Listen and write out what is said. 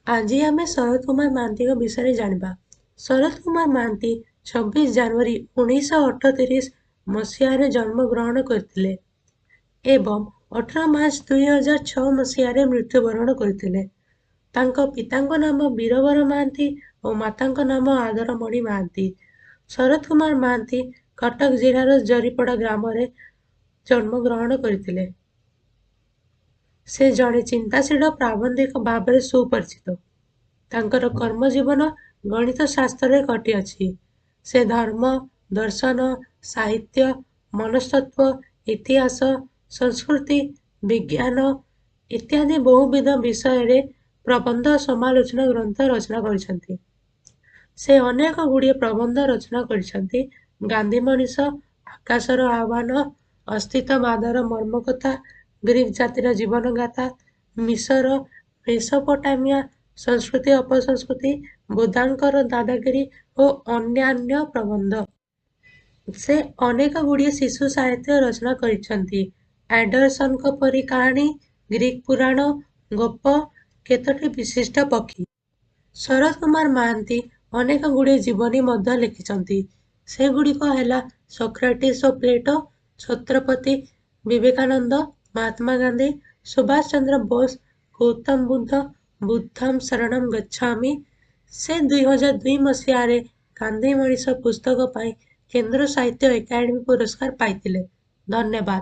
ଆଜି ଆମେ ଶରତ କୁମାର ମହାନ୍ତିଙ୍କ ବିଷୟରେ ଜାଣିବା। ଶରତ କୁମାର ମହାନ୍ତି 26 ଜାନୁଆରୀ 1938 ମସିହାରେ ଜନ୍ମଗ୍ରହଣ କରିଥିଲେ ଏବଂ 18 ମାର୍ଚ୍ଚ 2006 ମସିହାରେ ମୃତ୍ୟୁବରଣ କରିଥିଲେ। ତାଙ୍କ ପିତାଙ୍କ ନାମ ବୀରବର ମହାନ୍ତି ଓ ମାତାଙ୍କ ନାମ ଆଦରମଣି ମହାନ୍ତି। ଶରତ କୁମାର ମହାନ୍ତି କଟକ ଜିଲ୍ଲାର ଜରିପଡ଼ା ଗ୍ରାମରେ ଜନ୍ମଗ୍ରହଣ କରିଥିଲେ। ସେ ଜଣେ ଚିନ୍ତାଶୀଳ ପ୍ରାବନ୍ଧିକ ଭାବରେ ସୁପରିଚିତ। ତାଙ୍କର କର୍ମଜୀବନ ଗଣିତ ଶାସ୍ତ୍ରରେ କଟିଅଛି। ସେ ଧର୍ମ, ଦର୍ଶନ, ସାହିତ୍ୟ, ମନସ୍ତତ୍ତ୍ୱ, ଇତିହାସ, ସଂସ୍କୃତି, ବିଜ୍ଞାନ ଇତ୍ୟାଦି ବହୁବିଧ ବିଷୟରେ ପ୍ରବନ୍ଧ, ସମାଲୋଚନା ଗ୍ରନ୍ଥ ରଚନା କରିଛନ୍ତି। ସେ ଅନେକ ଗୁଡ଼ିଏ ପ୍ରବନ୍ଧ ରଚନା କରିଛନ୍ତି। ଗାନ୍ଧୀ ମଣିଷ, ଆକାଶର ଆହ୍ୱାନ, ଅସ୍ତିତ୍ୱବାଦର ମର୍ମକଥା, ଗ୍ରୀକ ଜାତିର ଜୀବନଗାଥା, ମିଶର, ମେସୋପୋଟାମିଆ, ସଂସ୍କୃତି ଅପସଂସ୍କୃତି, ବୋଧାଙ୍କର ଦାଦାଗିରି ଓ ଅନ୍ୟାନ୍ୟ ପ୍ରବନ୍ଧ। ସେ ଅନେକ ଗୁଡ଼ିଏ ଶିଶୁ ସାହିତ୍ୟ ରଚନା କରିଛନ୍ତି। ଆଣ୍ଡରସନଙ୍କ ପରି କାହାଣୀ, ଗ୍ରୀକ ପୁରାଣ, ଗପ, କେତୋଟି ବିଶିଷ୍ଟ ପକ୍ଷୀ। ଶରତ କୁମାର ମହାନ୍ତି ଅନେକ ଗୁଡ଼ିଏ ଜୀବନୀ ମଧ୍ୟ ଲେଖିଛନ୍ତି। ସେଗୁଡ଼ିକ ହେଲା ସୋକ୍ରାଟିସ୍ ଓ ପ୍ଲେଟୋ, ଛତ୍ରପତି ବିବେକାନନ୍ଦ, ମହାତ୍ମା ଗାନ୍ଧୀ, ସୁଭାଷ ଚନ୍ଦ୍ର ବୋଷ, ଗୌତମ ବୁଦ୍ଧ, ବୁଦ୍ଧମ୍ ଶରଣମ୍ ଗଚ୍ଛାମି। ସେ 2002 ମସିହାରେ ଗାନ୍ଧୀ ମଣିଷ ପୁସ୍ତକ ପାଇଁ କେନ୍ଦ୍ର ସାହିତ୍ୟ ଏକାଡେମୀ ପୁରସ୍କାର ପାଇଥିଲେ। ଧନ୍ୟବାଦ।